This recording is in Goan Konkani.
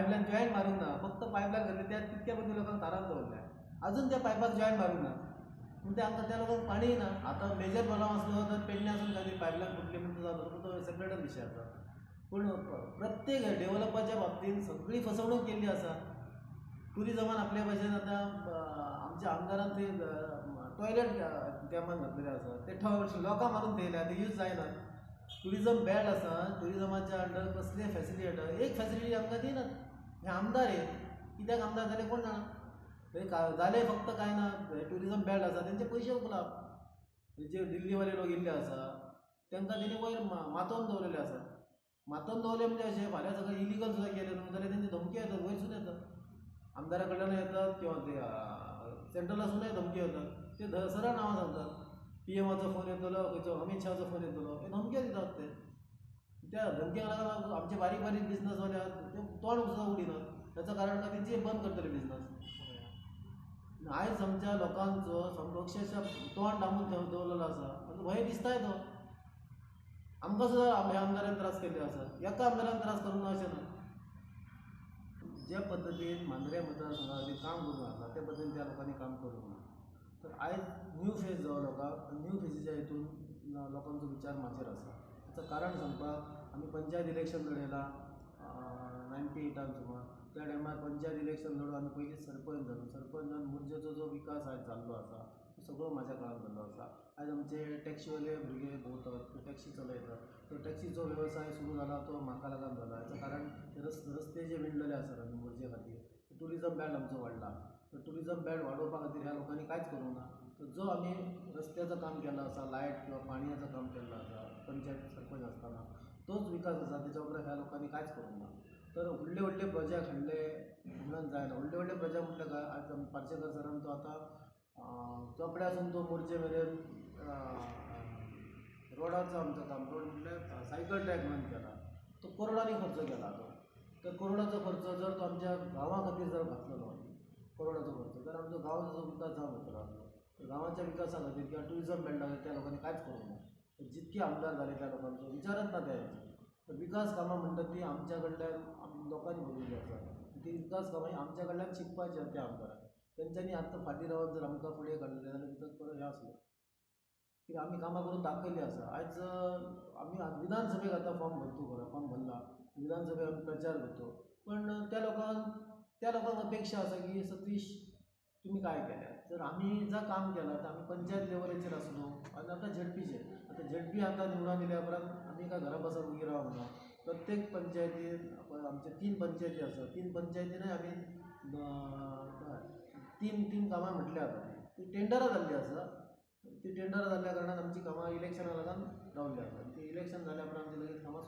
पायपलायन जॉयंट मारूंक ना, फक्त पायपलायन घातली त्या तितक्या पयलीं लोकांक थारावन दवरल्या, अजून त्या पायपाक जॉयंट मारूंक ना, पूण ते आमकां त्या लोकांक पाणी ना. आतां मेजर प्रॉब्लम आसलो तर पेडण्यां आसून खाली पायपलायन फुटली म्हणून जालो, तो सेपरेटच विशय आसा. पूण प्रत्येक डेवलपाच्या बाबतींत सगळी फसवणूक केल्ली आसा. टुरिजमान आपल्या भाशेन आतां आमच्या आमदारान थंय टॉयलेट तेमान घातलेले आसा, ते लोकां मारून थेयल्या, ते यूज जायना. टुरिजम बॅड आसा, टुरिजमाच्या अंडर कसले फॅसिलिटी येता, एक फॅसिलिटी आमकां दिनात. हे आमदार हे कित्याक आमदार जाले कोण जाणा, हे जाले फक्त कांय ना. टुरिजम बॅड आसा तेंचे पयशे उखलाप, जे दिल्लीवाले लोक येयल्ले आसा तांकां तेणी वयर मातोवन दवरलेले आसा. मातोवन दवरले म्हणजे अशें फाल्यां सगळें इलिगल सुद्दां केलें न्हू जाल्यार तेंची धमकी येतात, वयरसून येतात, आमदारा कडल्यान येतात किंवा ते सेंट्रलासूनय धमकी येतात. ते सरळ नांवां सांगतात, पीएमाचो फोन येतलो, खंयचो अमीत शाहचो फोन येतलो, हे धमक्यो दितात ते. त्या धमक्यांक लागून आमचे बारीक बारीक बिजनसवाले आहात ते तोंड सुद्दां उडिनात. ताचो कारण काय तेंचे बंद करतले बिजनस. आयज आमच्या लोकांचो सामको अक्षरशः तोंड दामून दवरलेलो आसा, आनी भंय दिसताय तो. आमकां सुद्दां ह्या आमदारान त्रास केल्ले आसा, एका आमदारान त्रास करूंक ना अशें ना. ज्या पद्दतीन मांद्रे मतदारसंघा काम करूंक आसा त्या पद्दतीन त्या लोकांनी काम करूंक ना. तर आयज न्यू फेज जालो लोकांक, न्यू फेजीच्या हितून लोकांचो विचार म्हाजेर आसा. ताचो कारण सांगपाक आमी पंचायत इलेक्शन लडयलां 98 सुमार. त्या टायमार पंचायत इलेक्शन लडून आमी पयलींच सरपंच जालो. सरपंच जावन मुरजेचो जो विकास आयज जाल्लो आसा तो सगळो म्हाज्या काळान जाल्लो आसा. आयज आमचे टॅक्सीवाले भुरगे भोंवतात, ते टॅक्सी चलयतात, तो टॅक्सीचो वेवसाय सुरू जाला तो म्हाका लागून जाला. हाचो कारण ते रस्ते जे विणलेले आसात आमी मुरजे खातीर, टुरिजम बेल्ट आमचो वाडला. तर टुरिजम बेल्ट वाडोवपा खातीर ह्या लोकांनी कांयच करूंक ना. तर जो आमी रस्त्याचो काम केल्लो आसा, लायट किंवा पाणयाचो काम केल्लो आसा पंचायत सरपंच आसतना, तोच विकास आसा. तेच्या उपरांत ह्या लोकांनी कांयच करूंक ना. तर व्हडले व्हडले प्रोजेक्ट हाडले म्हणून जायना. व्हडले व्हडले प्रोजेक्ट म्हटल्यार काय, आयज पार्सेकर सरान तो आतां चोपड्यासून तो मोरजे मेरेन रोडाचो आमचो काम, रोड म्हटल्यार सायकल ट्रॅक म्हणून केला, तो करोडांनी खर्च केला. तो तर करोडाचो खर्च जर तो आमच्या गांवा खातीर जर घातलेलो करोडाचो खर्च, तर आमचो गांवाचो विकास जावंक वतलो आसलो. तर गांवाच्या विकासा खातीर किंवा टुरिजम बेल्टा खातीर त्या लोकांनी कांयच करूंक ना. जितके आमदार जाले त्या लोकांचो विचारच ना त्या हेचो. तर विकास कामां म्हणटात ती आमच्या कडल्यान लोकांनी बरयल्ली आसा, ती विकास कामां आमच्या कडल्यान शिकपाची आसा त्या आमदाराक. तेंच्यांनी आतां फाटीं रावन जर आमकां फुडें काडलें जाल्यार भितर परत हें आसलो कित्याक आमी कामां करून दाखयल्लीं आसा. आयज आमी विधानसभेक आतां फॉर्म भरतो, खरो फॉर्म भरला, विधानसभेक आमी प्रचार करतो, पण त्या लोकांक अपेक्षा आसा की सतीश तुमी काय केल्या. जर आमी जर काम केलां तर आमी पंचायत लेवलाचेर आसलो आनी आतां झेडपीचेर, आतां झेडपी आतां निवडून दिल्या उपरांत आमी काय घरा बसून उगी रावंक ना. प्रत्येक पंचायतीन आमचे 3 पंचायती आसा, 3 पंचायतीनय आमी 3 कामां म्हटल्या आतां ती टेंडरां जाल्लीं आसा. ती टेंडरां जाल्ल्या कारणान आमची कामां इलेक्शना लागून रावल्ली आसा. ती इलेक्शन जाल्या उपरांत आमची लगेच कामां